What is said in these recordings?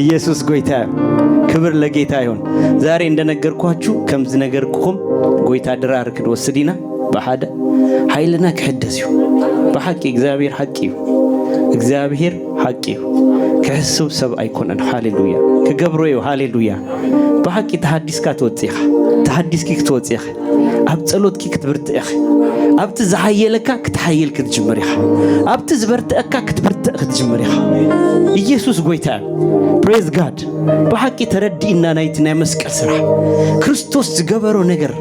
ኢየሱስ ጎይታ። ክብር ለጌታ ይሁን። ዛሬ እንደነገርኳችሁ ከም ዝነገርኩኹም ጎይታ ድራር ክንወስድ ኢና። ብሓደ ሓይልና ክሕደስ እዩ። ብሓቂ እግዚኣብሔር ሓቂ እዩ። እግዚኣብሔር ሓቂ እዩ። ክሕስብ ሰብ ኣይኮነን። ሃሌሉያ። ክገብሮ እዩ። ሃሌሉያ። ብሓቂ ተሃዲስካ ትወጽእ ኢኻ። ተሃዲስኪ ክትወጽእ ኢኻ። ኣብ ጸሎትኪ ክትብርትዕ ኢኻ። ኣብቲ ዝሓየለካ ክትሓይል ክትጅምር ኢኻ። ኣብቲ ዝበርትዐካ ክትብርትዕ ክትጅምር ኢኻ። ኢየሱስ ጎይታ እዩ። ፕሬዝ ጋድ። ብሓቂ ተረዲእና ናይቲ ናይ መስቀል ስራሕ ክርስቶስ ዝገበሮ ነገር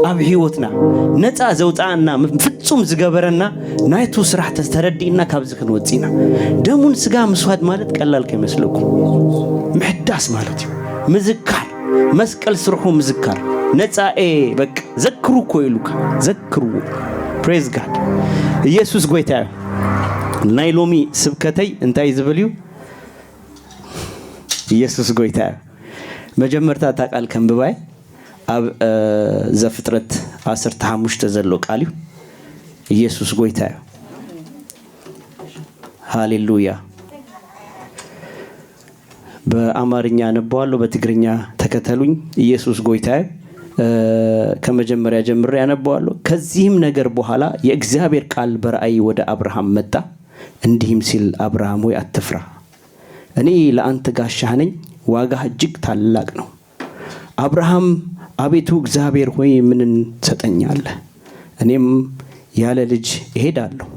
ኣብ ህይወትና ነፃ ዘውፅኣና ፍጹም ዝገበረና ናይቱ ስራሕ ተረዲእና ካብዚ ክንወፅእ ኢና። ደሙን ስጋ ምስዋድ ማለት ቀላል ከይመስለኩም። ምሕዳስ ማለት እዩ። ምዝካር መስቀል ስርሑ ምዝካር። ነፃ እየ በቃ። ዘክሩ እኮ ኢሉካ። ዘክርዎ። ፕሬዝ ጋድ። ኢየሱስ ጎይታ እዩ። ናይ ሎሚ ስብከተይ እንታይ ዝብል እዩ? ኢየሱስ ጎይታ እዩ። መጀመርታ እታ ቃል ከንብባይ ኣብ ዘፍጥረት ዓሰርተ ሓሙሽተ ዘሎ ቃል እዩ። ኢየሱስ ጎይታ እዩ። ሃሌሉያ። በአማርኛ አነበዋለሁ፣ በትግርኛ ተከተሉኝ። ኢየሱስ ጎይታ። ከመጀመሪያ ጀምሬ አነበዋለሁ። ከዚህም ነገር በኋላ የእግዚአብሔር ቃል በራእይ ወደ አብርሃም መጣ፣ እንዲህም ሲል፣ አብርሃም ሆይ አትፍራ፣ እኔ ለአንተ ጋሻህ ነኝ፣ ዋጋህ እጅግ ታላቅ ነው። አብርሃም አቤቱ እግዚአብሔር ሆይ ምንን ትሰጠኛለህ? እኔም ያለ ልጅ እሄዳለሁ።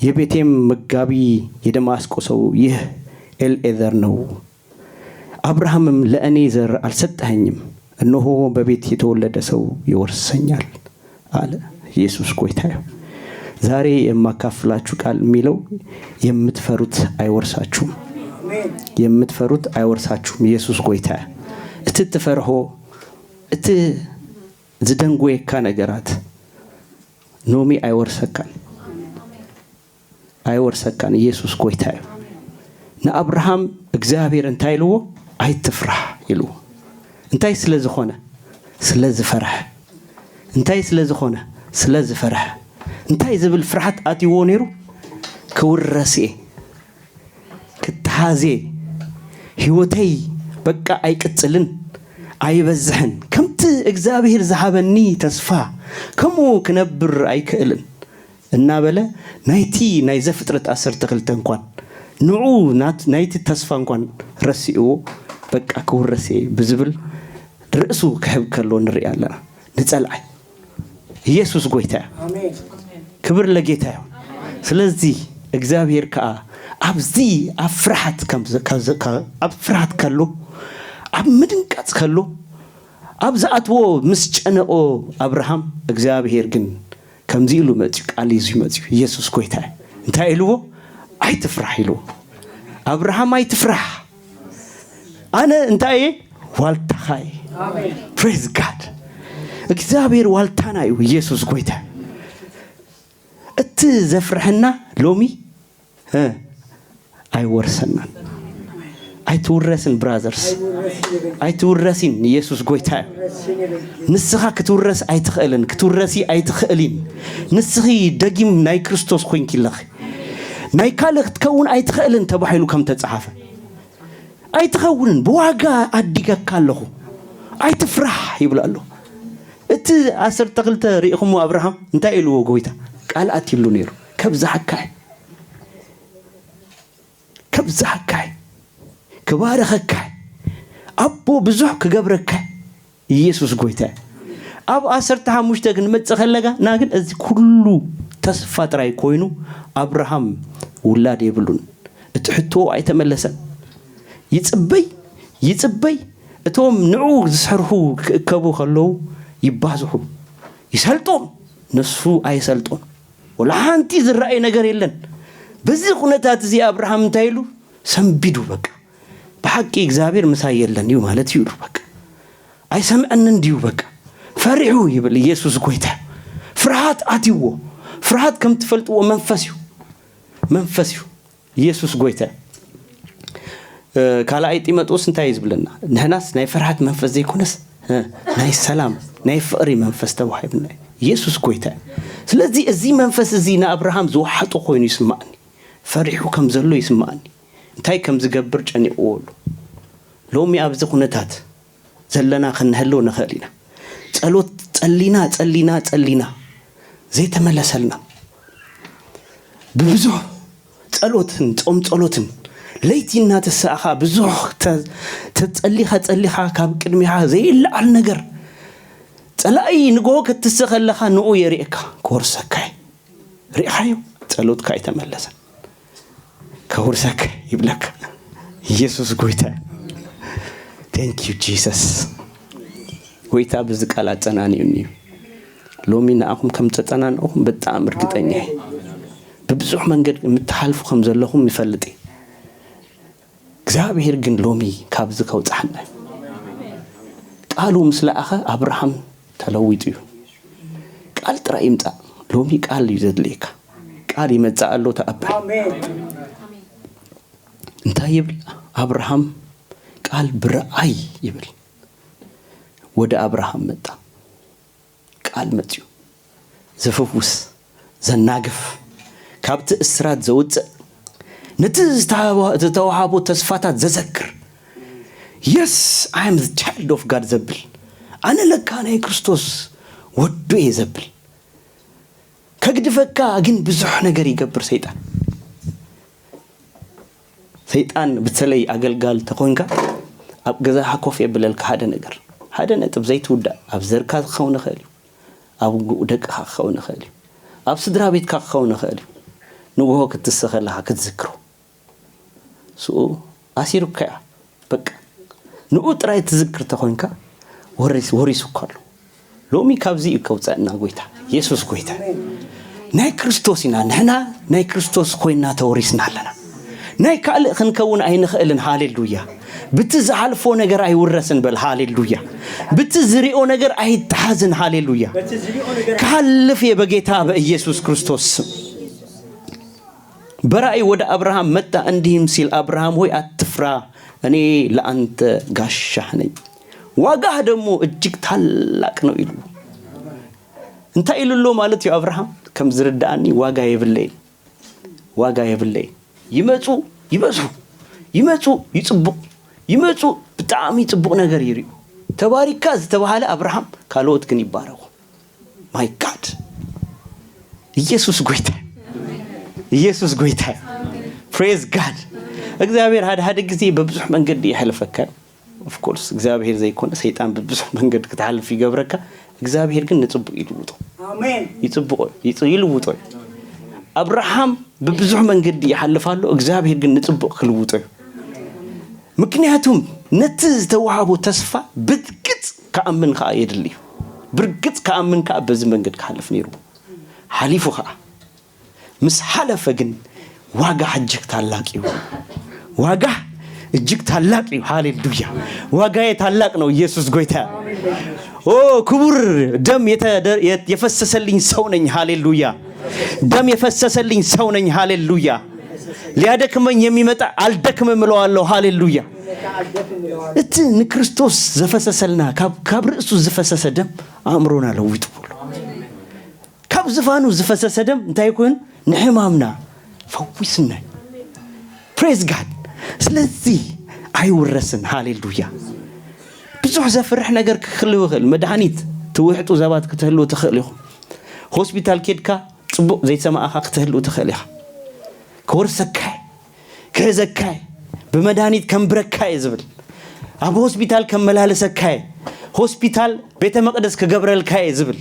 የቤቴም መጋቢ የደማስቆ ሰው ይህ ኤልኤዘር ነው። አብርሃምም ለእኔ ዘር አልሰጠኸኝም፣ እነሆ በቤት የተወለደ ሰው ይወርሰኛል አለ። ኢየሱስ ጎይታ። ዛሬ የማካፍላችሁ ቃል የሚለው የምትፈሩት አይወርሳችሁም፣ የምትፈሩት አይወርሳችሁም። ኢየሱስ ጎይታ። እቲ ትፈርሆ እቲ ዝደንጎየካ ነገራት ኖሚ ኣይወርሰካን፣ ኣይወርሰካን። ኢየሱስ ጎይታ እዩ። ንኣብርሃም እግዚኣብሔር እንታይ ኢልዎ? ኣይትፍራህ ኢልዎ። እንታይ ስለ ዝኾነ? ስለ ዝፈርሐ። እንታይ ስለ ዝኾነ? ስለ ዝፈርሐ። እንታይ ዝብል ፍርሃት ኣትይዎ ነይሩ? ክውረስ እየ፣ ክተሃዜ፣ ህይወተይ በቃ ኣይቅጽልን፣ ኣይበዝሕን። ከምቲ እግዚኣብሔር ዝሃበኒ ተስፋ ከምኡ ክነብር ኣይክእልን እናበለ ናይቲ ናይ ዘፍጥረት ዓሰርተ ክልተ እንኳን ንዑ ናት-፣ ናይቲ ተስፋ እንኳን ረሲእዎ በቃ ክውረስ እየ ብዝብል ርእሱ ክሕብ ከሎ ንርኢ ኣለና። ንጸልኣይ ኢየሱስ ጎይታ እዩ። ክብር ለጌታ እዩ። ስለዚህ እግዚኣብሔር ከኣ ኣብዚ ኣብ ፍርሃት ከም ዘ-፣ ካብ ዘ-፣ ካብ፣ ኣብ ፍርሃት ከሎ፣ ኣብ ምድንቃጽ ከሎ፣ ኣብ ዝኣትዎ ምስ ጨነቆ ኣብርሃም እግዚኣብሔር ግን ከምዚ ኢሉ መጽዩ፣ ቃል ይዙ መጽዩ። ኢየሱስ ጎይታ እዩ። እንታይ ኢልዎ? ኣይትፍራህ ኢልዎ። ኣብርሃም ኣይትፍራህ። ኣነ እንታይ እየ? ዋልታኻ እየ። ፕሬዝ ጋድ። እግዚኣብሔር ዋልታና እዩ። ኢየሱስ ጎይታ። እቲ ዘፍርሐና ሎሚ፣ እ፣ ኣይወርሰናን። ኣይትውረስን ብራዘርስ። ኣይትውረሲን። ኢየሱስ ጎይታ እዩ። ንስኻ ክትውረስ ኣይትኽእልን። ክትውረሲ ኣይትኽእሊን። ንስኺ ደጊም ናይ ክርስቶስ ኮይንኪ ኣለኺ። ናይ ካልእ ክትከውን ኣይትኽእልን ተባሂሉ ከም ተጻሓፈ። ኣይትኸውንን፣ ብዋጋ ኣዲገካ ኣለኹ፣ ኣይትፍራሕ ይብል ኣሎ። እቲ ዓሰርተ ክልተ ርኢኹሞ ኣብርሃም እንታይ ኢልዎ ጎይታ? ቃል ኣትይሉ ነይሩ። ከብዝሓካ እየ፣ ከብዝሓካ እየ፣ ክባርኸካ እየ፣ ኣቦ ብዙሕ ክገብረካ እየ። ኢየሱስ ጎይታ። ኣብ ዓሰርተ ሓሙሽተ ግን መጽእ ከለጋ ና ግን እዚ ኩሉ ተስፋ ጥራይ ኮይኑ ኣብርሃም ውላድ የብሉን። እቲ ሕቶ ኣይተመለሰን። ይጽበይ፣ ይጽበይ፣ እቶም ንዑ ዝሰርሑ ክእከቡ ከለዉ ይባዝሑ። ይሰልጦም፣ ንሱ ኣይሰልጦን። ወላ ሓንቲ ዝረኣይ ነገር የለን። በዚ ኩነታት እዚ ኣብርሃም እንታይ ኢሉ? ሰንቢዱ በቃ። ብሓቂ እግዚኣብሔር ምሳይ የለን እዩ ማለት እዩ ኢሉ በቃ። ኣይሰምዐንን ድዩ በቃ። ፈሪሑ ይብል ኢየሱስ ጎይታ። ፍርሃት ኣትይዎ። ፍርሃት ከም ትፈልጥዎ መንፈስ እዩ። መንፈስ እዩ። ኢየሱስ ጎይታ። እ፣ ካልኣይ ጢሞቴዎስ እንታይ እዩ ዝብለና? ንሕናስ ናይ ፍርሃት መንፈስ ዘይኮነስ፣ እ፣ ናይ ሰላም፣ ናይ ፍቕሪ መንፈስ ተዋሂብና እዩ። ኢየሱስ ጎይታ። ስለዚ እዚ መንፈስ እዚ ንኣብርሃም ዝወሓጦ ኮይኑ ይስማዓኒ። ፈሪሑ ከም ዘሎ ይስማዓኒ። እንታይ ከም ዝገብር ጨኒቕዎ ኣሎ። ሎሚ ኣብዚ ኩነታት ዘለና ክንህልው ንኽእል ኢና። ጸሎት ጸሊና፣ ጸሊና፣ ጸሊና፣ ዘይተመለሰልና። ብብዙሕ ጸሎትን ጾም ጸሎትን ለይቲ እናተሳእኻ ብዙሕ ተ-፣ ተጸሊኻ ጸሊኻ ካብ ቅድሚኻ ዘይለዓል ነገር ጸላኢ ንግሆ ክትስእ ከለኻ ንኡ የርእየካ፣ ክወርሰካ እዩ። ሪእኻዮ? ጸሎትካ ኣይተመለሰን። ከውርሰካ ይብለካ። ኢየሱስ ጎይታ። Thank you Jesus። ጎይታ ብዚ ቃል ኣጸናኒኡኒ እዩ። ሎሚ ንኣኹም ከም ጸጸናንኹም ብጣዕሚ እርግጠኛ እየ። ብብዙሕ መንገድ የምትሓልፉ ከም ዘለኹም ይፈልጥ እየ። እግዚኣብሔር ግን ሎሚ ካብዚ ከውጽሓና እዩ። ቃሉ ምስ ለኣኸ ኣብርሃም ተለዊጡ እዩ። ቃል ጥራይ ይምጻእ። ሎሚ ቃል እዩ ዘድልየካ። ቃል ይመጽእ ኣሎ፣ ተቐበል። እንታይ ይብል ኣብርሃም? ቃል ብረኣይ ይብል። ወደ ኣብርሃም መጣ። ቃል መጽዩ። ዘፍውስ፣ ዘናግፍ፣ ካብቲ እስራት ዘውጽእ፣ ነቲ ዝተሃዋ-፣ ዝተዋሃቦ ተስፋታት ዘዘክር፣ Yes, I am the child of God ዘብል፣ ኣነ ለካ ናይ ክርስቶስ ወዱ እየ ዘብል። ከግድፈካ ግን ብዙሕ ነገር ይገብር ሰይጣን። ሰይጣን ብተለይ ኣገልጋል ተኾንካ ኣብ ገዛኻ ኮፍ የብለልካ። ሓደ ነገር፣ ሓደ ነጥብ ዘይትውዳእ ኣብ ዘርካ ክኸውን ይኽእል እዩ፣ ኣብ ጉ-፣ ደቅኻ ክኸውን ይኽእል እዩ፣ ኣብ ስድራ ቤትካ ክኸውን ይኽእል እዩ። ንግሆ ክትስእ ከለኻ ክትዝክሮ ስኡ ኣሲሩካ እያ። በቃ ንኡ ጥራይ ትዝክር ተኾንካ ወሪስ-፣ ወሪሱካ ኣሎ። ሎሚ ካብዚ እዩ ከውፀእና ጎይታ። የሱስ ጎይታ። ናይ ክርስቶስ ኢና ንሕና፣ ናይ ክርስቶስ ኮይና ተወሪስና ኣለና። ናይ ካልእ ክንከውን ኣይንኽእልን። ሃሌሉያ። ብቲ ዝሓልፎ ነገር ኣይውረስን በል። ሃሌሉያ። ብቲ ዝሪኦ ነገር ኣይተሓዝን። ሃሌሉያ። ክሃልፍ እየ በጌታ በኢየሱስ ክርስቶስ ስም። በራእይ ወደ አብርሃም መጣ፣ እንዲህም ሲል፣ አብርሃም ሆይ አትፍራ፣ እኔ ለአንተ ጋሻህ ነኝ፣ ዋጋህ ደግሞ እጅግ ታላቅ ነው ኢሉ። እንታይ ኢሉ ኣሎ ማለት እዩ? አብርሃም ከም ዝርዳእኒ ዋጋ የብለይን፣ ዋጋ የብለይን። ይመጹ ይበዝሑ፣ ይመጹ ይጽቡቕ፣ ይመጹ ብጣዕሚ ጽቡቕ ነገር ይርእዩ። ተባሪካ ዝተባሃለ አብርሃም ካልኦት ግን ይባረኹ። My God። ኢየሱስ ጎይታ። ኢየሱስ ጎይታ። Praise God። እግዚኣብሔር ሓደ ሓደ ግዜ በብዙሕ መንገዲ የሕልፈካ። Of course እግዚኣብሔር ዘይኮነ ሰይጣን ብብዙሕ መንገዲ ክትሓልፍ ይገብረካ። እግዚኣብሔር ግን ንጽቡቕ ይልውጦ። ኣሜን። ይጽብቆ፣ ይጽ-፣ ይልውጦ። ኣብርሃም ብብዙሕ መንገዲ ይሓልፍ ኣሎ፣ እግዚኣብሔር ግን ንጽቡቕ ክልውጦ እዩ። ምክንያቱም ነቲ ዝተዋህቦ ተስፋ ብርግጽ ክኣምን ከኣ የድሊ እዩ። ብርግጽ ክኣምን ከኣ በዚ መንገዲ ክሓልፍ ነይሩ። ሓሊፉ ከኣ። ምስ ሓለፈ ግን ዋጋ እጅግ ታላቅ እዩ። ዋጋ እጅግ ታላቅ እዩ። ሃሌሉያ። ዋጋዬ ታላቅ ነው። ኢየሱስ ጎይታ። ኦ ክቡር ደም የተ-፣ የፈሰሰልኝ ሰው ነኝ። ሃሌሉያ። ደም የፈሰሰልኝ ሰው ነኝ። ሃሌሉያ። ሊያደክመኝ የሚመጣ አልደክምም እለዋለሁ። ሃሌሉያ። እቲ ንክርስቶስ ዘፈሰሰልና ካብ፣ ካብ ርእሱ ዝፈሰሰ ደም ኣእምሮና ለዊጡ። ካብ ዝፋኑ ዝፈሰሰ ደም እንታይ ኮይኑ? ንሕማምና ፈዊስና። Praise God። ስለዚ ኣይውረስን። ሃሌሉያ። ብዙሕ ዘፍርሕ ነገር ክህልው ይኽእል። መድሃኒት ትውሕጡ ሰባት ክትህልው ትኽእል ኢኹም። ሆስፒታል ኬድካ ጽቡቕ ዘይሰማእኻ ክትህልው ትኽእል ኢኻ። ክወርሰካ፣ ክሕዘካ፣ ብመድሃኒት ከንብረካ እየ ዝብል። ኣብ ሆስፒታል ከመላለሰካ እየ። ሆስፒታል ቤተ መቕደስ ክገብረልካ እየ ዝብል።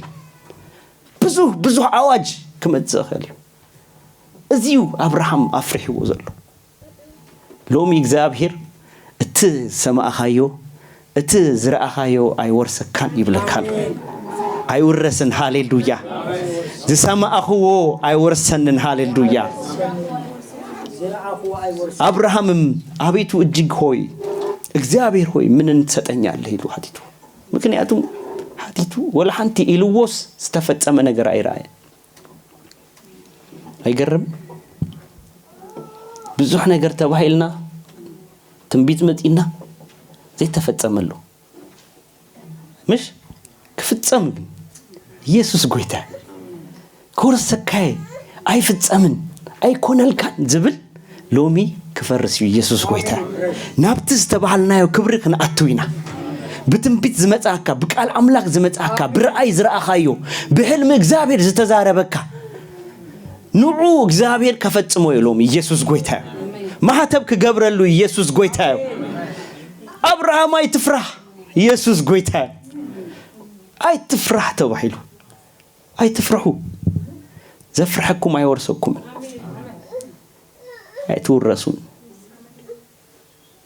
ብዙሕ፣ ብዙሕ ኣዋጅ ክመጽእ ይኽእል እዩ። እዚ እዩ ኣብርሃም ኣፍሪሕዎ ዘሎ። ሎሚ እግዚኣብሔር እቲ ዝሰማእኻዮ፣ እቲ ዝረኣኻዮ ኣይወርሰካን ይብለካ ኣሎ። ኣይውረስን። ሃሌሉያ። ዝሰማእኽዎ ኣይወርሰንን። ሃሌሉያ። ኣብርሃምም ኣቤቱ እጅግ ሆይ፣ እግዚኣብሔር ሆይ ምንን ትሰጠኛለህ ኢሉ ሓቲቱ። ምክንያቱም ሓቲቱ ወላ ሓንቲ ኢልዎስ ዝተፈጸመ ነገር ኣይረኣየን። ኣይገርም? ብዙሕ ነገር ተባሂልና፣ ትንቢት መጺና፣ ዘይተፈጸመሉ። ምሽ? ክፍጸም ግን ኢየሱስ ጎይታ። ክወርሰካየ ኣይፍጸምን፣ ኣይኮነልካን ዝብል ሎሚ ክፈርስ እዩ። ኢየሱስ ጎይታ። ናብቲ ዝተባሃልናዮ ክብሪ ክንኣቱ ኢና። ብትንቢት ዝመጻካ፣ ብቃል ኣምላኽ ዝመጻካ፣ ብረኣይ ዝረኣኻዮ፣ ብሕልሚ እግዚኣብሔር ዝተዛረበካ፣ ንዑ እግዚኣብሔር ከፈጽሞ እዩ። ሎሚ ኢየሱስ ጎይታ እዩ። ማህተብ ክገብረሉ ኢየሱስ ጎይታ እዩ። ኣብርሃም ኣይትፍራህ፣ ኢየሱስ ጎይታ እዩ። ኣይትፍራህ ተባሂሉ። ኣይትፍርሑ፣ ዘፍርሐኩም ኣይወርሰኩምን። ኣይትውረሱን።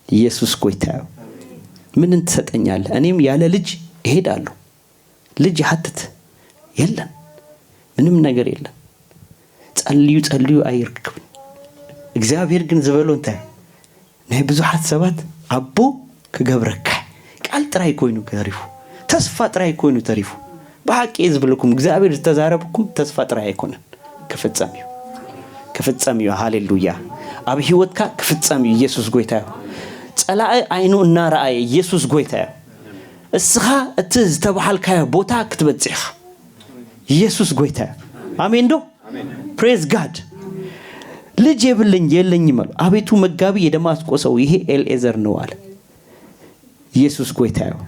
ኢየሱስ ጎይታ እዩ። ምን ትሰጠኛለህ? እኔም ያለ ልጅ እሄዳለሁ። ልጅ ይሓትት የለን፣ ምንም ነገር የለን። ጸልዩ ጸልዩ ኣይርክብን። እግዚኣብሔር ግን ዝበሎ እንታይ? ናይ ብዙሓት ሰባት ኣቦ ክገብረካ። ቃል ጥራይ ኮይኑ ተሪፉ፣ ተስፋ ጥራይ ኮይኑ ተሪፉ። ብሓቂ እየ ዝብለኩም፣ እግዚኣብሔር ዝተዛረበኩም ተስፋ ጥራይ ኣይኮነን፣ ክፍጸም እዩ። ክፍጸም እዩ። ሃሌሉያ። ኣብ ህይወትካ ክፍጸም እዩ። ኢየሱስ ጎይታ እዩ። ጸላኢ ዓይኑ እናረኣየ ኢየሱስ ጎይታ እዩ። እስኻ እቲ ዝተባሃልካዮ ቦታ ክትበጽሕ ኢኻ። ኢየሱስ ጎይታ እዩ። ኣሜን ዶ? ፕሬዝ ጋድ። ልጅ የብለኝ የለኝም አሉ። አቤቱ መጋቢ የደማስቆ ሰው ይሄ ኤልኤዘር ነው አለ። ኢየሱስ ጎይታ ነው።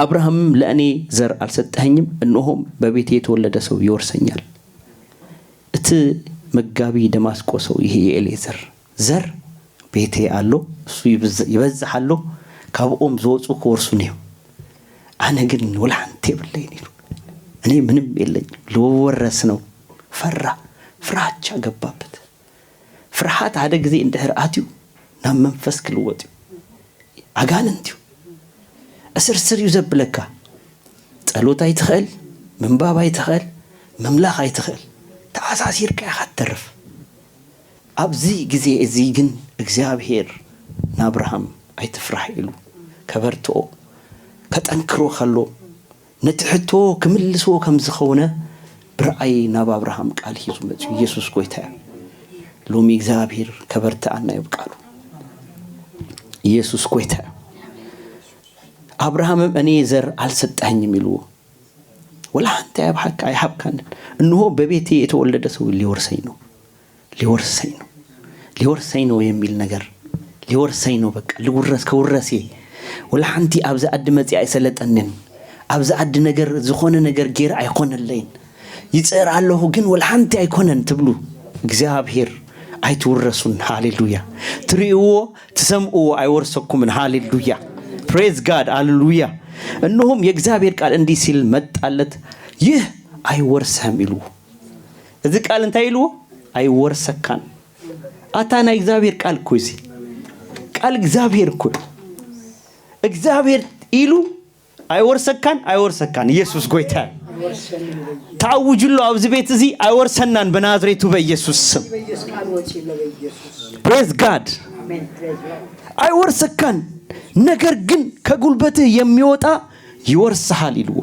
አብርሃምም ለእኔ ዘር አልሰጠኸኝም፣ እነሆም በቤቴ የተወለደ ሰው ይወርሰኛል። እቲ መጋቢ ደማስቆ ሰው ይሄ የኤሌዘር ዘር ቤቴ ኣሎ፣ እሱ ይብዝ- ይበዝሕ ኣሎ፣ ካብኦም ዝወፁ ክወርሱን እዮም። ኣነ ግን ወላ ሓንቲ የብለይን ኢሉ። እኔ ምንም የለኝም፣ ልወረስ ነው። ፈራ፣ ፍራቻ ገባበት። ፍርሃት ሓደ ግዜ እንድሕር ኣትዩ ናብ መንፈስ ክልወጥ እዩ። ኣጋንንት እዩ። እስርስር እዩ ዘብለካ። ጸሎት ኣይትኽእል፣ ምንባብ ኣይትኽእል፣ ምምላኽ ኣይትኽእል። ተኣሳሲርካ ኢኻ ትተርፍ። ኣብዚ ግዜ እዚ ግን እግዚኣብሔር ንኣብርሃም ኣይትፍራህ ኢሉ ከበርትኦ፣ ከጠንክሮ ከሎ፣ ነቲ ሕቶ ክምልስዎ ከም ዝኾነ ብረኣይ ናብ ኣብርሃም ቃል ሒዙ መጽዩ። ኢየሱስ ጎይታ እዩ። ሎሚ እግዚኣብሔር ከበርትኣና እዩ ብቃሉ። ኢየሱስ ጎይታ እዩ። ኣብርሃምም እኔ ዘር አልሰጠኸኝም ኢልዎ፣ ወላ ሓንቲ ኣይብሓካ ኣይሃብካንን። እንሆ በቤቴ የተወለደ ሰው ሊወርሰኝ ነው፣ ሊወርሰኝ ነው፣ ሊወርሰኝ ነው የሚል ነገር ሊወርሰኝ ነው። በቃ ልውረስ፣ ክውረስ እየ። ወላ ሓንቲ ኣብዚ ዓዲ መፅእ ኣይሰለጠንን፣ ኣብዚ ዓዲ ነገር ዝኾነ ነገር ገይረ ኣይኮነለይን። ይፅዕር ኣለኹ ግን ወላ ሓንቲ ኣይኮነን ትብሉ፣ እግዚኣብሔር ኣይትውረሱን። ሃሌሉያ። ትርእይዎ ትሰምዕዎ ኣይወርሰኩምን። ሃሌሉያ። ፕሬዝ ጋድ። ሃሌሉያ። እነሆም የእግዚአብሔር ቃል እንዲህ ሲል መጣለት፣ ይህ አይወርስህም ኢልዎ። እዚ ቃል እንታይ ኢልዎ? አይወርሰካን። ኣታ ናይ እግዚኣብሔር ቃል እኮ እዚ ቃል እግዚኣብሔር እኮ እዩ። እግዚኣብሔር ኢሉ ኣይወርሰካን፣ ኣይወርሰካን። ኢየሱስ ጎይታ። ተኣውጅሎ ኣብዚ ቤት እዚ ኣይወርሰናን ብናዝሬቱ በኢየሱስ ስም። ፕሬዝ ጋድ። አይወርሰካን፣ ነገር ግን ከጉልበትህ የሚወጣ ይወርስሃል ኢልዎ።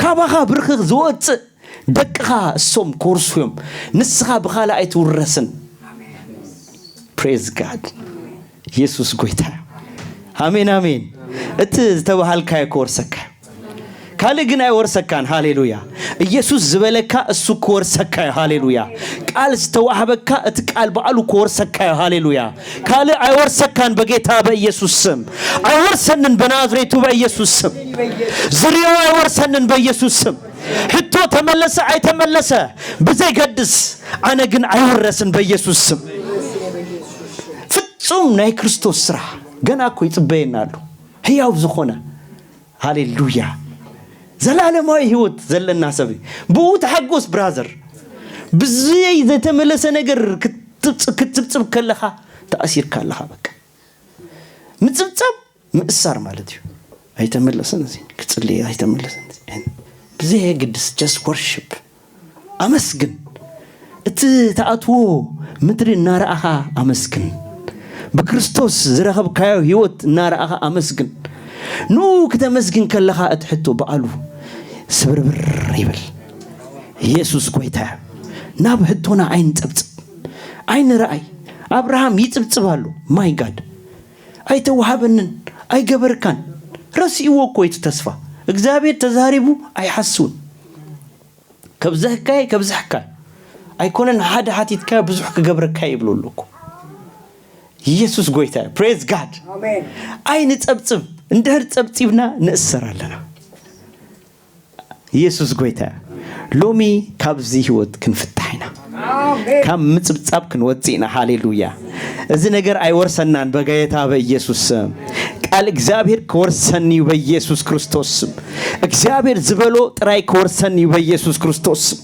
ካባኻ ብርኽኽ ዝወፅእ ደቅኻ እሶም ክወርሱ እዮም፣ ንስኻ ብኻልእ ኣይትውረስን። ፕሬዝ ጋድ። ኢየሱስ ጎይታ። ኣሜን ኣሜን። እቲ ዝተባሃልካዮ ክወርሰካ፣ ካልእ ግን ኣይወርሰካን። ሃሌሉያ። ኢየሱስ ዝበለካ እሱ ክወርሰካ እዩ። ሃሌሉያ። ቃል ዝተዋህበካ እቲ ቃል በዓሉ ክወርሰካ እዩ። ሃሌሉያ። ካልእ ኣይወርሰካን በጌታ በኢየሱስ ስም። ኣይወርሰንን በናዝሬቱ በኢየሱስ ስም። ዝርዮ ኣይወርሰንን በኢየሱስ ስም። ሕቶ ተመለሰ ኣይተመለሰ ብዘይገድስ፣ ኣነ ግን ኣይውረስን በኢየሱስ ስም። ፍጹም ናይ ክርስቶስ ስራሕ ገና እኮ ይጽበየና ኣሎ። ህያው ዝኾነ፣ ሃሌሉያ፣ ዘላለማዊ ህይወት ዘለና ሰብ እዩ። ብኡ ተሓጎስ ብራዘር። ብዘይ ዘይተመለሰ ነገር ክትጽ- ክትጽብጽብ ከለኻ ተኣሲርካ ኣለኻ። በቃ ምጽብጻብ ምእሳር ማለት እዩ። ኣይተመለሰን እዚ ክጽልይ ኣይተመለሰን እዚ። ብዘየግድስ just worship፣ ኣመስግን። እቲ ተኣትዎ ምድሪ እናረኣኻ ኣመስግን። ብክርስቶስ ዝረኸብካዮ ህይወት እናረኣኻ ኣመስግን። ንኡ ክተመስግን ከለኻ እቲ ሕቶ በኣሉ ስብርብር ይብል። ኢየሱስ ጎይታ እዩ። ናብ ሕቶና ኣይንጸብጽብ። ኣይንረኣይ። ኣብርሃም ይጽብጽብ ኣሎ። ማይ ጋድ። ኣይተዋሃበንን፣ ኣይገበርካን። ረሲእዎ እኮ እዩ እቲ ተስፋ። እግዚኣብሔር ተዛሪቡ ኣይሓስውን። ከብዘህካይ ከብዘሕካይ ኣይኮነን፣ ሓደ ሓቲትካዮ ብዙሕ ክገብረካይ ይብሎ ኣሎ እኮ። ኢየሱስ ጎይታ እዩ። Praise God። ኣሜን። ኣይንጸብጽብ። እንድሕር ጸብጺብና ንእሰር ኣለና። ኢየሱስ ጎይታ እዩ። ሎሚ ካብዚ ህይወት ክንፍታሕ ኢና። ኣሜን። ካብ ምጽብጻብ ክንወጽእ ኢና። ሃሌሉያ። እዚ ነገር ኣይወርሰናን በጌታ በኢየሱስ ስም። ቃል እግዚኣብሔር ክወርሰን እዩ በኢየሱስ ክርስቶስ ስም። እግዚኣብሔር ዝበሎ ጥራይ ክወርሰን እዩ በኢየሱስ ክርስቶስ ስም።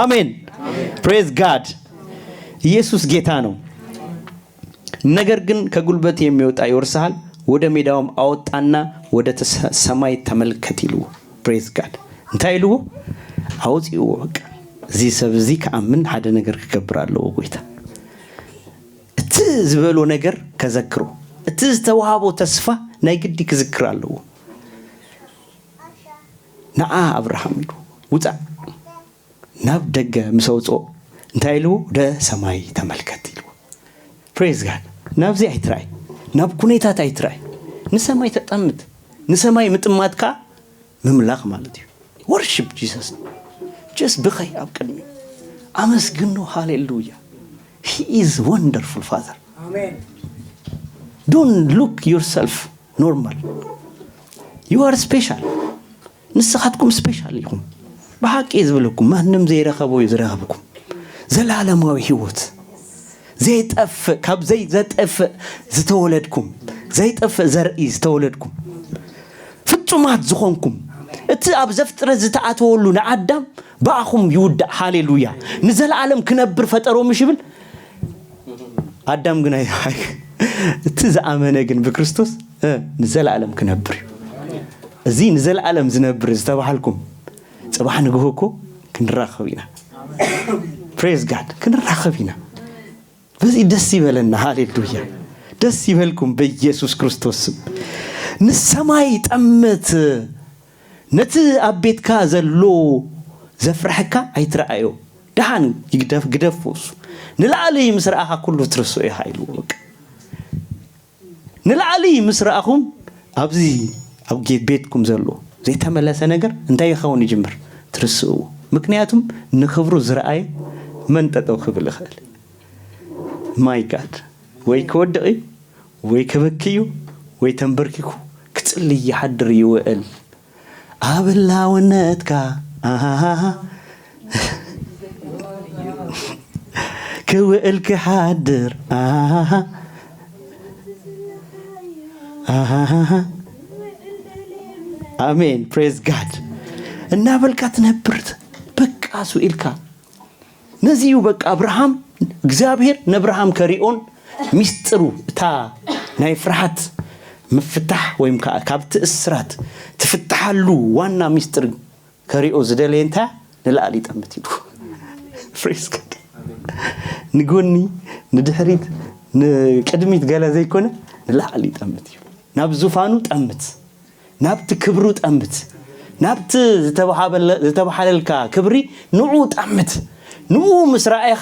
ኣሜን። Praise God። ኢየሱስ ጌታ ነው። ነገር ግን ከጉልበት የሚወጣ ይወርስሃል፣ ወደ ሜዳውም አወጣና ወደ ተሰ- ሰማይ ተመልከት ይልዎ። Praise God። እንታይ ይልዎ? አውጽእዎ። በቃ እዚ ሰብ እዚ ክኣምን ሓደ ነገር ክገብር ኣለዎ። ጎይታ እቲ ዝበሎ ነገር ከዘክሮ፣ እቲ ዝተዋሃቦ ተስፋ ናይ ግዲ ክዝክር ኣለዎ። ንዓ ኣብርሃም ኢሉ ውፃእ። ናብ ደገ ምስ ኣውፅኦ እንታይ ኢልዎ? ወደ ሰማይ ተመልከት ኢልዎ። Praise God። ናብዚ ኣይትራይ፣ ናብ ኩነታት ኣይትራይ። ንሰማይ ተጠምት። ንሰማይ ምጥማት ከዓ ምምላኽ ማለት እዩ። Worship Jesus። Just ብኸይ ኣብ ቅድሚ ኣመስግኖ። ሃሌሉያ። He is wonderful Father። ኣሜን። Don't look yourself normal. You are special። ንስኻትኩም ስፔሻል ኢኹም። ብሓቂ እየ ዝብለኩም፣ ማንም ዘይረኸቦ እዩ ዝረኸብኩም። ዘላለማዊ ህይወት፣ ዘይጠፍእ፣ ካብ ዘይዘጠፍእ ዝተወለድኩም፣ ዘይጠፍእ ዘርኢ ዝተወለድኩም፣ ፍጹማት ዝኾንኩም፣ እቲ ኣብ ዘፍጥረት ዝተኣተወሉ ንኣዳም ብኣኹም ይውዳእ። ሃሌሉያ። ንዘለኣለም ክነብር ፈጠሮ ምሽ ይብል። ኣዳም ግን ኣይ- ኣይ- እቲ ዝኣመነ ግን ብክርስቶስ እ፣ ንዘለኣለም ክነብር እዩ። እዚ ንዘለኣለም ዝነብር ዝተባሃልኩም፣ ጽባሕ ንግሆ እኮ ክንራኸብ ኢና። Praise God። ክንራኸብ ኢና። በዚ ደስ ይበለና። ሃሌሉያ። ደስ ይበልኩም በኢየሱስ ክርስቶስ ስም። ንሰማይ ጠምት። ነቲ ኣብ ቤትካ ዘሎ ዘፍርሐካ ኣይትረኣዮ። ደሓን ይግደፍ፣ ግደፎ እሱ። ንላዕሊ ምስ ረኣኻ ኩሉ ትርስኦ ኢኻ ኢልዎ። በቃ ንላዕሊ ምስ ረኣኹም ኣብዚ ኣብ ጌ- ቤትኩም ዘሎ ዘይተመለሰ ነገር እንታይ ይኸውን ይጅምር? ትርስእዎ። ምክንያቱም ንክብሩ ዝረኣየ መን ጠጠው ክብል ይኽእል? My God። ወይ ክወድቕ እዩ፣ ወይ ክበኪ እዩ፣ ወይ ተንበርኪኩ ክጽልይ ይሓድር ይውዕል። ኣብ ህላውነትካ ኣሃሃሃ ክውዕል ክሓድር ኣሃሃሃ ኣሃሃሃ። ኣሜን። Praise God። እናበልካ ትነብር በቃ ስኢልካ። ነዚ እዩ በቃ ኣብርሃም፣ እግዚኣብሔር ነብርሃም ከሪኦን ሚስጥሩ፣ እታ ናይ ፍርሃት ምፍታሕ ወይም ከዓ ካብቲ እስራት ትፍትሓሉ ዋና ሚስጥር ከሪኦ ዝደለየ እንታ ንላዕሊ ይጠምት ኢሉ። Praise God። ንጎኒ፣ ንድሕሪት፣ ንቅድሚት ገለ ዘይኮነ ንላዕሊ ይጠምት እዩ። ናብ ዙፋኑ ጠምት፣ ናብቲ ክብሩ ጠምት፣ ናብቲ ዝተባሃበለ- ዝተባሃለልካ ክብሪ ንኡ ጠምት። ንኡ ምስ ረኣይኻ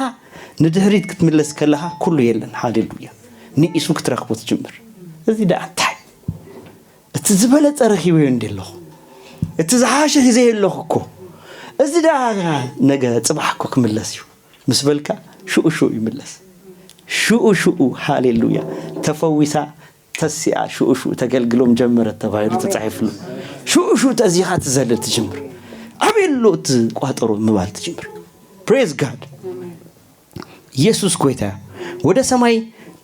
ንድሕሪት ክትምለስ ከለኻ ኩሉ የለን። ሃሌሉያ። ንኢሱ ክትረኽቦ ትጅምር። እዚ ደኣ እንታይ? እቲ ዝበለጸ ረኺበዮ እንዲ ኣለኹ፣ እቲ ዝሓሸ ሒዘዮ ኣለኹ እኮ። እዚ ደኣ ነገ ጽባሕ እኮ ክምለስ እዩ ምስ በልካ ሽኡ ሽኡ ይምለስ። ሽኡ ሽኡ። ሃሌሉያ። ተፈዊሳ ተሲኣ ሽኡ ሽኡ ተገልግሎም ጀመረት ተባሂሉ ተጻሒፍሉ። ሽኡ ሽኡ ተዚኻ ትዘልል ትጅምር። ኣበይ ኣሎ እቲ ቋጠሮ ምባል ትጅምር። Praise God። ኢየሱስ ጎይታ። ወደ ሰማይ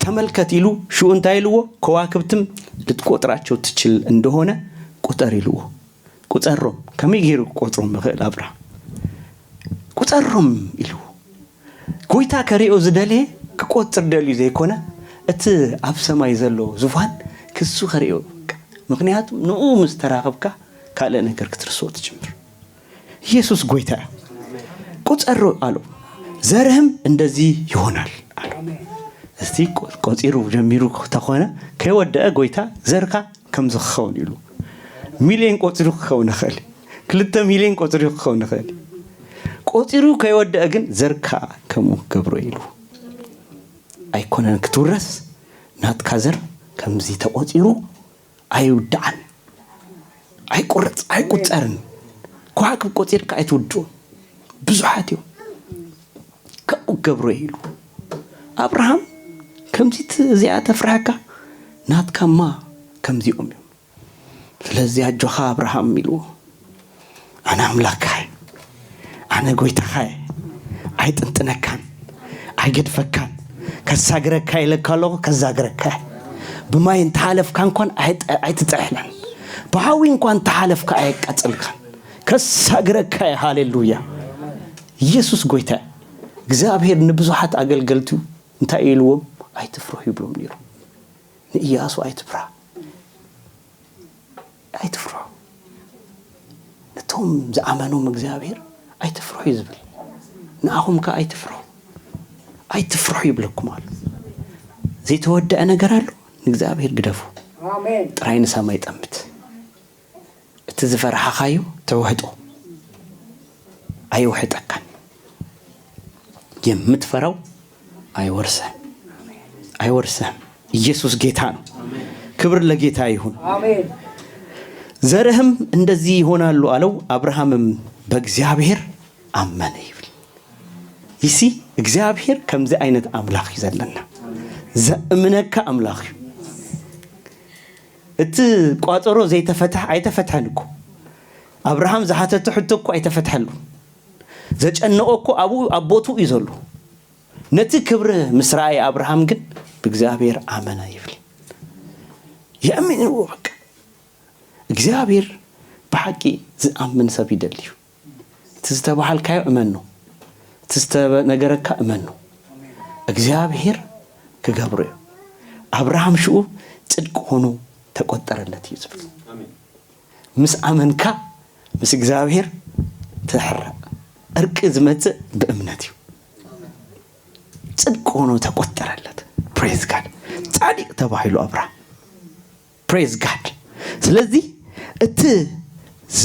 ተመልከት ኢሉ ሽኡ እንታይ ኢልዎ? ከዋክብትም ልትቆጥራቸው ትችል እንደሆነ ቁጠር ኢልዎ። ቁጸሮም። ከመይ ገይሩ ክቆጽሮም ይኽእል ኣብርሃም? ቁጸሮም ኢልዎ። ጎይታ ከሪኦ ዝደለየ ክቆጽር ደልዩ ዘይኮነ፣ እቲ ኣብ ሰማይ ዘሎ ዙፋን ክሱ ከሪኦ። ምክንያቱ ንኡ ምስ ተራኸብካ ካልእ ነገር ክትርስኦ ትጅምር። ኢየሱስ ጎይታ እዩ። ቁጸሮ ኣሉ። ዘርህም እንደዚህ ይሆናል ኣሉ። እስቲ ቆ- ቆጺሩ ጀሚሩ ተኾነ ከይወደአ ጎይታ ዘርካ ከምዚ ክኸውን ኢሉ ሚልዮን ቆጺሩ ክኸውን ይኽእል እዩ። ክልተ ሚልዮን ቆጺሩ ክኸውን ይኽእል እዩ። ቆጺሩ ከይወደአ ግን ዘርካ ከምኡ ክገብሮ ኢሉ ኣይኮነን ክትውረስ ናትካ ዘር ከምዚ ተቆጺሩ ኣይውዳዕን። ኣይቁረጽ ኣይቁጸርን። ከዋክብ ቆጺርካ ኣይትውድኡ ብዙሓት እዮም። ከምኡ ገብሮ ኢሉ ኣብርሃም ከምዚ ት-፣ እዚኣ ተፍርሐካ? ናትካማ ከምዚኦም እዮም። ስለዚ ኣጆኻ ኣብርሃም ኢልዎ። ኣነ ኣምላኽካ እየ፣ ኣነ ጎይታኻ እየ። ኣይጥንጥነካን፣ ኣይገድፈካን። ከሳግረካ ኢለካ ኣለኹ፣ ከዛግረካ እየ። ብማይ እንተሓለፍካ እንኳን ኣይጠ-፣ ኣይትጥሕለን። ብሓዊ እንኳን እንተሓለፍካ ኣየቃጽልካን። ከሳግረካ እየ። ሃሌሉያ። ኢየሱስ ጎይታ እየ። እግዚኣብሔር ንብዙሓት ኣገልገልቱ እንታይ ኢልዎም? ኣይትፍርሑ ይብሎም ነይሩ። ንኢያሱ ኣይትፍራ፣ ኣይትፍርሑ። ነቶም ዝኣመኖም እግዚኣብሔር ኣይትፍርሑ እዩ ዝብል። ንኣኹም ከ ኣይትፍርሑ፣ ኣይትፍርሑ ይብለኩም ኣሎ። ዘይተወደአ ነገር ኣሎ፣ ንእግዚኣብሔር ግደፉ። ኣሜን። ጥራይ ንሰማይ ጠምት። እቲ ዝፈራሕኻዮ ትውሕጦ፣ ኣይውሕጠካን። የምትፈራው ኣይወርሰን፣ ኣይወርሰን። ኢየሱስ ጌታ ነው። ክብር ለጌታ ይሁን። አሜን። ዘርህም እንደዚህ ይሆናሉ አለው። አብርሃምም በእግዚአብሔር አመነ ይብል። ይሲ፣ እግዚኣብሔር ከምዚ ዓይነት ኣምላኽ እዩ ዘለና። ዘእምነካ ኣምላኽ እዩ። እቲ ቋጸሮ ዘይተፈትሐ ኣይተፈትሐን እኮ። ኣብርሃም ዝሓተተ ሕቶ እኮ ኣይተፈትሐሉ። ዘጨነቆ እኮ ኣብኡ ኣብ ቦትኡ እዩ ዘሎ። ነቲ ክብሪ ምስ ረኣየ ኣብርሃም ግን ብእግዚኣብሔር ኣመነ ይብል። የእምንዎ በቃ። እግዚኣብሔር ብሓቂ ዝኣምን ሰብ ይደሊ እዩ። እቲ ዝተባሃልካዮ እመኖ። እቲ ዝተነገረካ እመኖ። እግዚኣብሔር ክገብሮ እዩ። ኣብርሃም ሽኡ ጽድቅ ኾኖ ተቆጠረለት እዩ ዝብል። ምስ ኣመንካ ምስ እግዚኣብሔር ትሕረቕ። ዕርቂ ዝመጽእ ብእምነት እዩ። ጽድቅ ኾኖ ተቆጠረለት። ፕሬዝ ጋድ። ጻድቅ ተባሂሉ ኣብርሃም። ፕሬዝ ጋድ። ስለዚ እቲ ዝ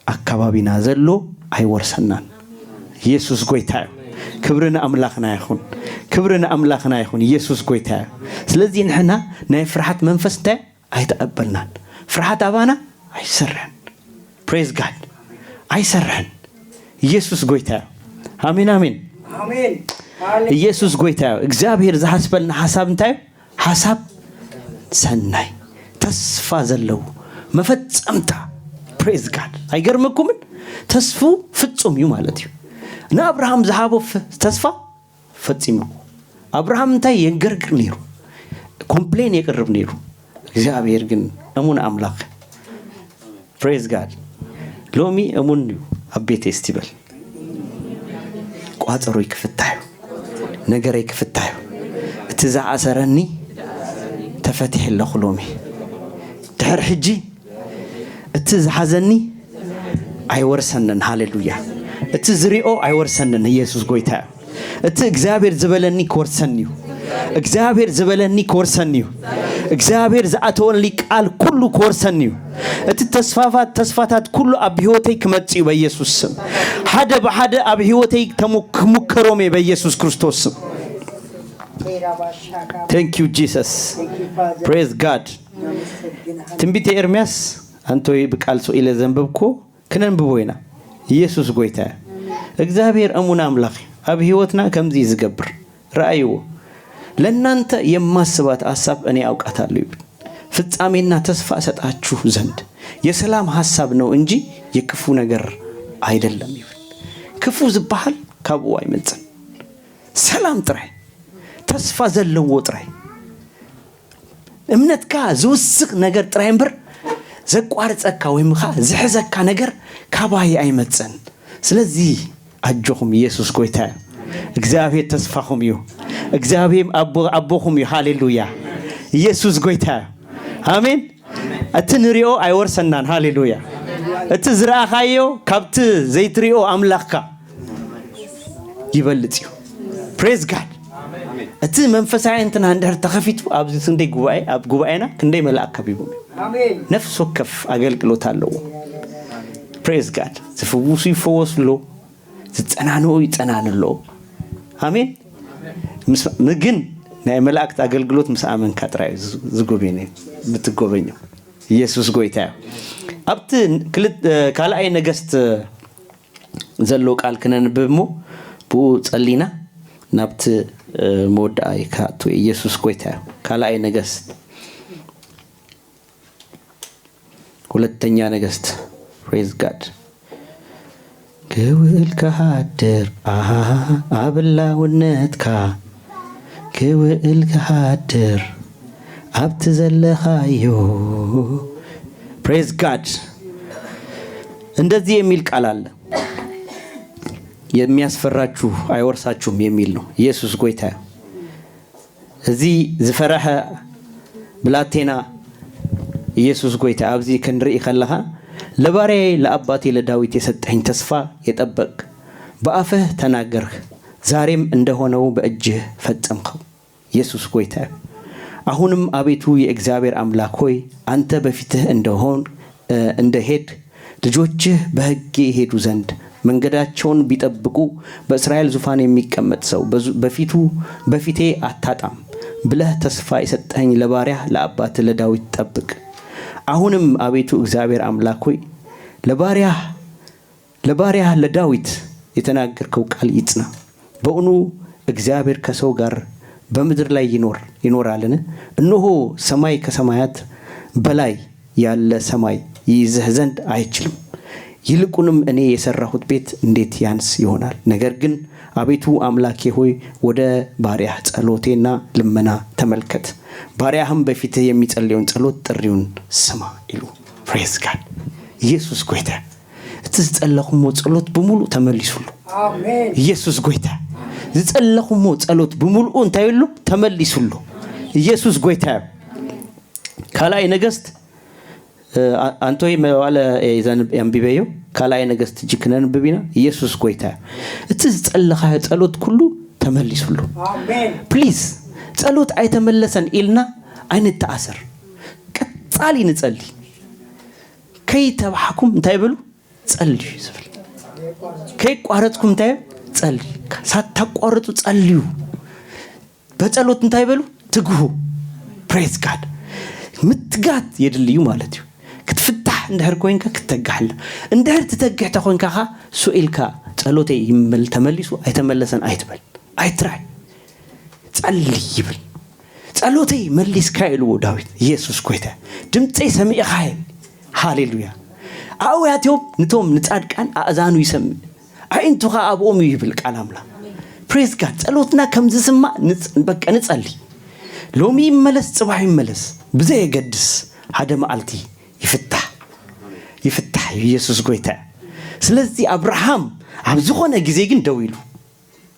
ኣካባቢና ዘሎ ኣይወርሰናን። ኢየሱስ ጎይታ እዩ። ክብሪ ንኣምላኽና ይኹን። ክብሪ ንኣምላኽና ይኹን። ኢየሱስ ጎይታ እዩ። ስለዚ ንሕና ናይ ፍርሃት መንፈስ እንታይ ኣይተቐበልናን። ፍርሃት ኣባና ኣይሰርሕን። ፕሬዝ ጋድ። ኣይሰርሕን። ኢየሱስ ጎይታ እዩ። ኣሜን፣ ኣሜን። ኣሜን። ኢየሱስ ጎይታ እዩ። እግዚኣብሔር ዝሓስበልና ሓሳብ እንታይ እዩ? ሓሳብ ሰናይ፣ ተስፋ ዘለዎ፣ መፈጸምታ። ፕሬዝ ጋድ። ኣይገርመኩምን? ተስፉ ፍጹም እዩ ማለት እዩ። ንኣብርሃም ዝሃቦ ፍ-፣ ተስፋ ፈጺሙ። ኣብርሃም እንታይ የንገርግር ነይሩ? ኮምፕሌን የቅርብ ነይሩ። እግዚኣብሔር ግን እሙን ኣምላኽ። ፕሬዝ ጋድ። ሎሚ እሙን እዩ ኣብ ቤተይ እስቲ በል። ቋጸሮይ ክፍታ እዩ። ነገረይ ክፍታ እዩ። እቲ ዝኣሰረኒ ተፈቲሐ ኣለኹ ሎሚ። ድሕር ሕጂ እቲ ዝሓዘኒ ኣይወርሰንን። ሃሌሉያ። እቲ ዝሪኦ ኣይወርሰንን። ኢየሱስ ጎይታ እዩ። እቲ እግዚኣብሔር ዝበለኒ ክወርሰኒ እዩ። እግዚኣብሔር ዝበለኒ ክወርሰኒ እዩ። እግዚኣብሔር ዝኣተወሊ ቃል ኩሉ ክወርሰኒ እዩ። እቲ ተስፋፋት፣ ተስፋታት ኩሉ ኣብ ህይወተይ ክመጽእ እዩ በኢየሱስ ስም። ሓደ ብሓደ ኣብ ህይወተይ ተሙ-፣ ክሙከሮም እየ በኢየሱስ ክርስቶስ ስም። Thank you Jesus. Praise God. ትንቢተ ኤርምያስ ኣንቶይ ብቃል ስቕ ኢለ ዘንበብኩ ክነንብቦ ኢና። ኢየሱስ ጎይታ እዩ። እግዚኣብሔር እሙን ኣምላኽ እዩ። ኣብ ህይወትና ከምዚ እዩ ዝገብር። ረኣይዎ። ለእናንተ የማስባት ሐሳብ እኔ አውቃታለሁ ይብል። ፍጻሜና ተስፋ እሰጣችሁ ዘንድ የሰላም ሐሳብ ነው እንጂ የክፉ ነገር አይደለም ይብል። ክፉ ዝበሃል ካብኡ ኣይመጽን። ሰላም ጥራይ፣ ተስፋ ዘለዎ ጥራይ። እምነትካ ዝውስኽ ነገር ጥራይ እምበር ዘቋርጸካ ወይ ምኻ ዝሕዘካ ነገር ካባይ ኣይመጽን። ስለዚ ኣጆኹም፣ ኢየሱስ ጎይታ እዩ። እግዚኣብሔር ተስፋኹም እዩ። እግዚኣብሔር ኣቦ-፣ ኣቦኹም እዩ። ሃሌሉያ። ኢየሱስ ጎይታ እዩ። ኣሜን። እቲ ንሪኦ ኣይወርሰናን። ሃሌሉያ። እቲ ዝረኣኻዮ ካብቲ ዘይትሪኦ ኣምላኽካ ይበልጽ እዩ። ፕሬዝ ጋድ። እቲ መንፈሳዊ እንትና እንድሕር ተኸፊቱ ኣብዚ ክንደይ ጉባኤ፣ ኣብ ጉባኤና ክንደይ መልኣክ ከቢቦም እዩ። ኣሜን። ነፍስ ወከፍ ኣገልግሎት ኣለዎ። ፕሬዝ ጋድ። ዝፍውሱ ይፈወሱ ኣለዉ። ዝጸናንኡ ይጸናኑ ኣለዉ። ኣሜን። ምስ፣ ም-፣ ግን ናይ መላእክት ኣገልግሎት ምስ ኣመንካ ጥራይ እዩ ዝ-፣ ዝጎበኘ፣ ብትጎበኘው። ኢየሱስ ጎይታ እዩ። ኣብቲ ክልት-፣ ካልኣይ ነገስት ዘሎ ቃል ክነንብብ እሞ ብኡ ጸሊና ናብቲ መወዳእታ እዩ ክኣቱ። ኢየሱስ ጎይታ እዩ። ካልኣይ ነገስት፣ ሁለተኛ ነገስት። Praise God። ክውእል ክሃድር ኣሃ ኣብላውነትካ ክውእል ክሃድር ኣብቲ ዘለኻዮ። Praise God። እንደዚህ የሚል ቃል አለ። የሚያስፈራችሁ አይወርሳችሁም የሚል ነው። ኢየሱስ ጎይታ። እዚ ዝፈረሐ ብላቴና ኢየሱስ ጎይታ ኣብዚ ክንርኢ ከለኻ፣ ለባሪያዬ ለአባቴ ለዳዊት የሰጠኸኝ ተስፋ የጠበቅ፣ በአፍህ ተናገርህ፣ ዛሬም እንደሆነው በእጅህ ፈጸምኸው። ኢየሱስ ጎይታ። አሁንም አቤቱ የእግዚአብሔር አምላክ ሆይ፣ አንተ በፊትህ እንደሆን እንደሄድ ልጆችህ በሕጌ ይሄዱ ዘንድ መንገዳቸውን ቢጠብቁ በእስራኤል ዙፋን የሚቀመጥ ሰው በፊቱ በፊቴ አታጣም ብለህ ተስፋ የሰጠኸኝ ለባሪያህ ለአባትህ ለዳዊት ጠብቅ። አሁንም አቤቱ እግዚአብሔር አምላክ ሆይ ለባሪያህ ለባሪያህ ለዳዊት የተናገርከው ቃል ይጽና። በእውኑ እግዚአብሔር ከሰው ጋር በምድር ላይ ይኖር ይኖራልን? እነሆ ሰማይ ከሰማያት በላይ ያለ ሰማይ ይይዝህ ዘንድ አይችልም። ይልቁንም እኔ የሰራሁት ቤት እንዴት ያንስ ይሆናል! ነገር ግን አቤቱ አምላኬ ሆይ ወደ ባሪያህ ጸሎቴና ልመና ተመልከት፣ ባሪያህም በፊትህ የሚጸልየውን ጸሎት ጥሪውን ስማ ይሉ። Praise God። ኢየሱስ ጎይታ። እቲ ዝጸለኹሞ ጸሎት ብምሉእ ተመሊሱሉ። ኢየሱስ ጎይታ። ዝጸለኹሞ ጸሎት ብምሉኡ እንታይ ይሉ? ተመሊሱሉ። ኢየሱስ ጎይታ። ካልኣይ ነገስት፣ እ፣ አ-፣ ኣንቶይ መዋለ፣ እ፣ ዘንብ-፣ የንብበዮ። ካልኣይ ነገስት እጂ ክነንብብ ኢና። ኢየሱስ ጎይታ። እቲ ዝጸለኻዮ ጸሎት ኩሉ ተመሊሱሉ። ፕሊዝ፣ ጸሎት ኣይተመለሰን ኢልና ኣይንተኣሰር። ቀጻሊ ንጸሊ። ከይተባሕኩም እንታይ በሉ? ጸልዩ ዝብል። ከይቋረጽኩም እንታይ? ጸልዩ። ሳታቋርጹ ጸልዩ። በጸሎት እንታይ በሉ? ትግሁ። Praise God። ምትጋት የድልዩ ማለት እዩ። ክትፍታሕ እንድሕር ኮይንካ ክትተግሕ ኣለ። እንድሕር ትተግሕ ተኾይንካ ኸ ስኡ ኢልካ ጸሎተይ ይመል-፣ ተመሊሱ ኣይተመለሰን ኣይትበል። ኣይትራይ። ጸሊ ይብል። ጸሎተይ መሊስካ ኢልዎ ዳዊት። ኢየሱስ ጎይታ። ድምፀይ ሰሚዕኻ። ሃሌሉያ። ኣውያትዮም ንቶም ንጻድቃን ኣእዛኑ ይሰምዕ፣ ኣዒንቱ ኸኣ ኣብኦም እዩ ይብል ቃል ኣምላኽ። Praise God። ጸሎትና ከም ዝስማዕ ንጽ-፣ በቃ ንጸሊ። ሎሚ ይመለስ፣ ጽባሕ ይመለስ፣ ብዘየገድስ ሓደ መዓልቲ ይፍታሕ። ይፍታሕ እዩ ኢየሱስ ጎይታ። ስለዚ ኣብርሃም ኣብ ዝኾነ ግዜ ግን ደው ኢሉ።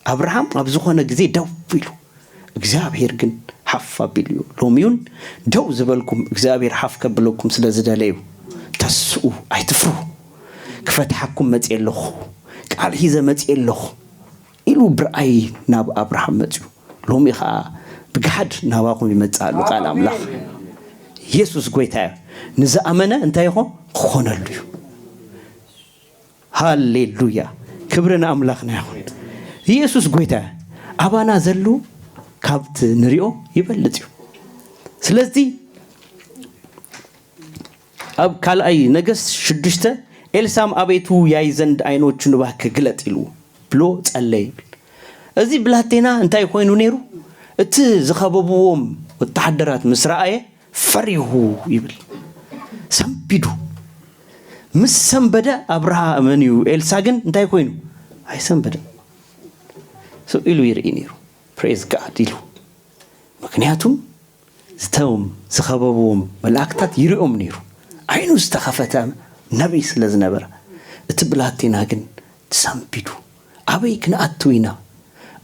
ኣብርሃም ኣብ ዝኾነ ግዜ ደው ኢሉ። እግዚኣብሔር ግን ሓፍ ኣቢሉ እዩ። ሎሚ እውን ደው ዝበልኩም እግዚኣብሔር ሓፍ ከብለኩም ስለ ዝደለዩ ተስኡ፣ ኣይትፍሩ። ክፈትሓኩም መጽየ ኣለኹ፣ ቃል ሒዘ መጽየ ኣለኹ ኢሉ ብርኣይ ናብ ኣብርሃም መጽዩ። ሎሚ ኸኣ ብግሓድ ናባኹም ይመጽእ ኣሎ ቃል ኣምላኽ። ኢየሱስ ጎይታ እዩ። ንዝኣመነ እንታይ ይኾን? ክኾነሉ እዩ። ሃሌሉያ። ክብሪ ንኣምላኽና ይኹን። ኢየሱስ ጎይታ እዩ። ኣባና ዘሎ ካብቲ ንሪኦ ይበልጽ እዩ። ስለዚ ኣብ ካልኣይ ነገስት ሽዱሽተ፣ ኤልሳም ኣቤቱ ያይ ዘንድ ዓይኖቹን እባክህ ግለጥ ኢሉ ብሎ ጸለየ ይብል። እዚ ብላቴና እንታይ ኮይኑ ነይሩ? እቲ ዝኸበብዎም ወተሃደራት ምስ ረኣየ ፈሪሁ ይብል። ሰንቢዱ። ምስ ሰንበደ ኣብርሃ-፣ መን እዩ? ኤልሳ ግን እንታይ ኮይኑ? ኣይሰንበደን። ስቕ ኢሉ ይርኢ ነይሩ። Praise God ኢሉ። ምክንያቱም እቶም ዝኸበብዎም መላእክታት ይሪኦም ነይሩ። ዓይኑ ዝተኸፈተ ነቢይ ስለ ዝነበረ፣ እቲ ብላቴና ግን ተሰንቢዱ። ኣበይ ክንኣቱ ኢና?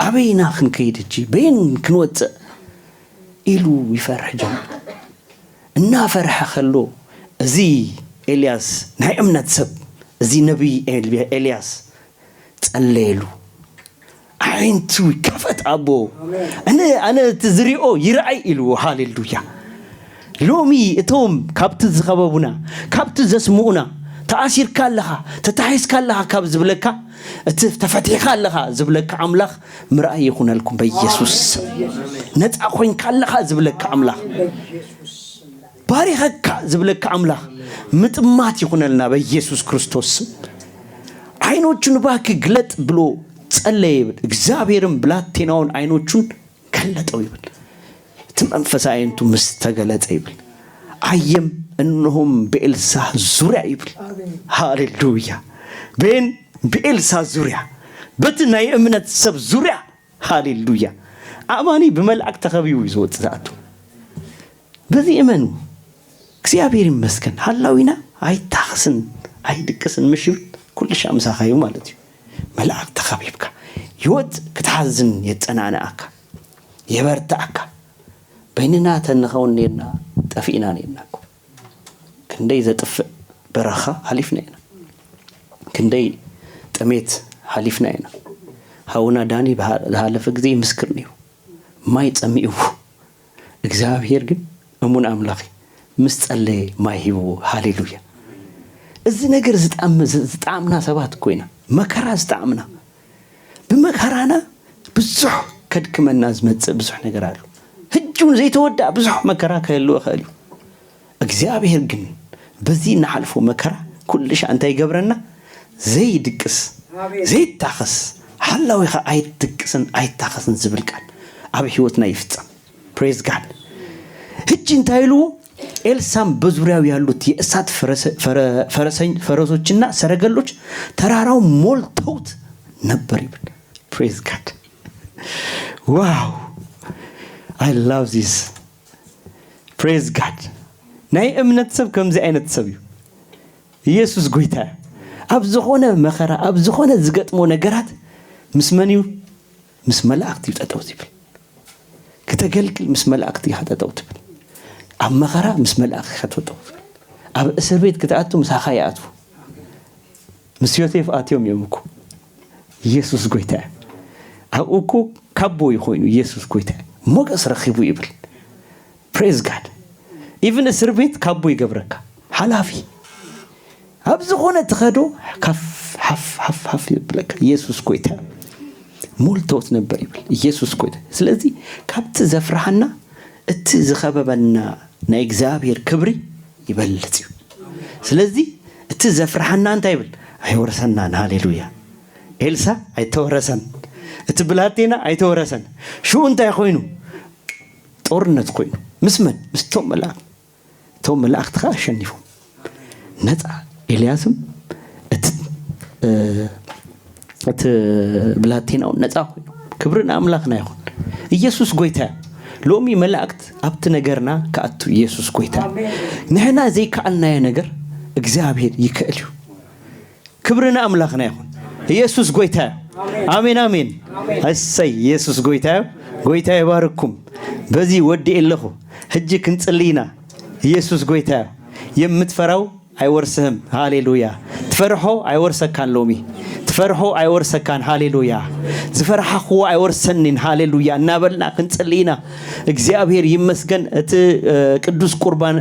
ኣበይ ኢና ክንከይድ ሕጂ? በየን ክንወፅእ? ኢሉ ይፈርሕ ጀመረ። እናፈርሐ ከሎ፣ እዚ ኤልያስ ናይ እምነት ሰብ፣ እዚ ነቢይ ኤል-፣ ኤልያስ ጸለየሉ። ኣዒንቱ ይከፈት ኣቦ። ኣነ፣ ኣነ እቲ ዝሪኦ ይርኣይ ኢልዎ። ሃሌሉያ። ሎሚ እቶም ካብቲ ዝኸበቡና፣ ካብቲ ዘስምኡና፣ ተኣሲርካ ኣለኻ፣ ተታሒዝካ ኣለኻ ካብ ዝብለካ፣ እቲ ተፈቲሕካ ኣለኻ ዝብለካ ኣምላኽ ምርኣይ ይኹነልኩም በኢየሱስ ስም። ነጻ ኮይንካ ኣለኻ ዝብለካ ኣምላኽ፣ ባሪኸካ ዝብለካ ኣምላኽ ምጥማት ይኹነልና በኢየሱስ ክርስቶስ ስም። ዓይኖቹን እባክህ ግለጥ ብሎ ጸለየ ይብል። እግዚኣብሔርም ብላቴናውን ዓይኖቹን ገለጠው ይብል። እቲ መንፈሳዊ ዓይነቱ ምስ ተገለጸ ይብል፣ ኣየም እነሆም ብኤልሳ ዙርያ ይብል። ሃሌሉያ። ቤን ብኤልሳ ዙርያ፣ በቲ ናይ እምነት ሰብ ዙርያ። ሃሌሉያ። ኣማኒ ብመልኣክ ተኸቢቡ እዩ ዝወጽእ ዝኣቱ። በዚ እመኑ። እግዚኣብሔር ይመስገን። ሃላዊና ኣይታኽስን ኣይድቅስን ምሽ ይብል፣ ኩሉ ሻዕ ምሳኻ እዩ ማለት እዩ። መላእክት ተኸቢብካ ይወጽእ። ክትሓዝን የጸናንኣካ፣ የበርትኣካ። በይንና ተንኸውን ኔርና፣ ጠፊእና ኔርና እኮ። ክንደይ ዘጥፍእ በረኻ ሓሊፍና ኢና። ክንደይ ጥሜት ሓሊፍና ኢና። ሃውና ዳኒ ብሃ-፣ ዝሃለፈ ግዜ ይምስክር ነይሩ። ማይ ጸሚእዎ። እግዚኣብሔር ግን እሙን ኣምላኽ እዩ። ምስ ጸለየ ማይ ሂብዎ። ሃሌሉያ። እዚ ነገር ዝጣም-፣ ዝ-፣ ዝጣምና ሰባት እኮ ኢና። መከራ ዝጣምና። ብመከራና ብዙሕ ከድክመና ዝመጽእ ብዙሕ ነገር ኣሎ። ሕጂ እውን ዘይተወድኣ ብዙሕ መከራ ክህልው ይኽእል እዩ። እግዚኣብሔር ግን በዚ እንሓልፎ መከራ ኩሉ ሻዕ እንታይ ይገብረና? ዘይድቅስ፣ ኣሜን። ዘይታኸስ፣ ሓላዊኻ ኣይትድቅስን ኣይታኸስን ዝብል ቃል ኣብ ህይወትና ይፍጸም። Praise God። ሕጂ እንታይ ኢልዎ? ኤልሳም በዙሪያው ያሉት የእሳት ፈረሰ-፣ ፈረ-፣ ፈረሰኝ-፣ ፈረሶችና ሰረገሎች ተራራው ሞልተውት ነበር ይብል። Praise God። Wow, I love this። Praise God። ናይ እምነት ሰብ ከምዚ ዓይነት ሰብ እዩ። ኢየሱስ ጎይታ እዩ። ኣብ ዝኾነ መኸራ፣ ኣብ ዝኾነ ዝገጥሞ ነገራት ምስ መን እዩ? ምስ መላእክቲ እዩ ጠጠው ዝብል። ክተገልግል ምስ መላእክቲ ኢኻ ጠጠው ትብል። ኣብ መኸራ ምስ መላእክቲ ኢኻ ጠጠው ትብል። ኣብ እስር ቤት ክትኣቱ ምሳኻ ይኣትዉ። ምስ ዮሴፍ ኣትዮም እዮም እኮ። ኢየሱስ ጎይታ እዩ። ኣብኡ እኮ ካቦ እዩ ኮይኑ፣ ኢየሱስ ጎይታ እዩ። ሞገስ ረኺቡ ይብል። Praise God። Even እስር ቤት ካቦ ይገብረካ። ሓላፊ። ኣብ ዝኾነ ትኸዶ፣ ካፍ፣ ሓፍ፣ ሓፍ፣ ሓፍ ይብለካ። ኢየሱስ ጎይታ እዩ። ሞልተውት ነበር ይብል። ኢየሱስ ጎይታ። ስለዚ ካብቲ ዘፍርሓና፣ እቲ ዝኸበበና ናይ እግዚኣብሔር ክብሪ ይበልጽ እዩ። ስለዚ እቲ ዘፍርሓና እንታይ ይብል? ኣይወርሰናን። ሃሌሉያ። ኤልሳ ኣይተወረሰን። እቲ ብላቴና ኣይተወረሰን። ሽኡ እንታይ ኮይኑ? ጦርነት ኮይኑ። ምስ መን? ምስቶም መላእክቲ። እቶም መላእክቲ ኸዓ ኣሸኒፎም ነፃ። ኤልያስም እቲ፣ እ፣ እቲ ብላቴናውን ነፃ ኮይኑ። ክብሪ ንኣምላኽና ይኹን። ኢየሱስ ጎይታ እዩ። ሎሚ መላእክት ኣብቲ ነገርና ክኣቱ ኢየሱስ ጎይታ እዩ። ኣሜን። ንሕና ዘይከኣልናዮ ነገር እግዚኣብሔር ይክእል እዩ። ክብሪ ንኣምላኽና ይኹን። ኢየሱስ ጎይታ እዩ። ኣሜን፣ ኣሜን። ኣሜን። ኣሜን። እሰይ፣ ኢየሱስ ጎይታ እዩ። ጎይታ ይባርኩም። በዚ ወዲኤ ኣለኹ። ሕጂ ክንጽሊ ኢና። ኢየሱስ ጎይታ እዩ። የምትፈራው ኣይወርስህም። ሃሌሉያ። ትፈርሖ ኣይወርሰካን ሎሚ። ትፈርሖ ኣይወርሰካን። ሃሌሉያ። ዝፈርሓኽዎ ኣይወርሰኒን። ሃሌሉያ። እናበልና ክንጽሊ ኢና። እግዚኣብሔር ይመስገን። እቲ፣ እ፣ ቅዱስ ቁርባን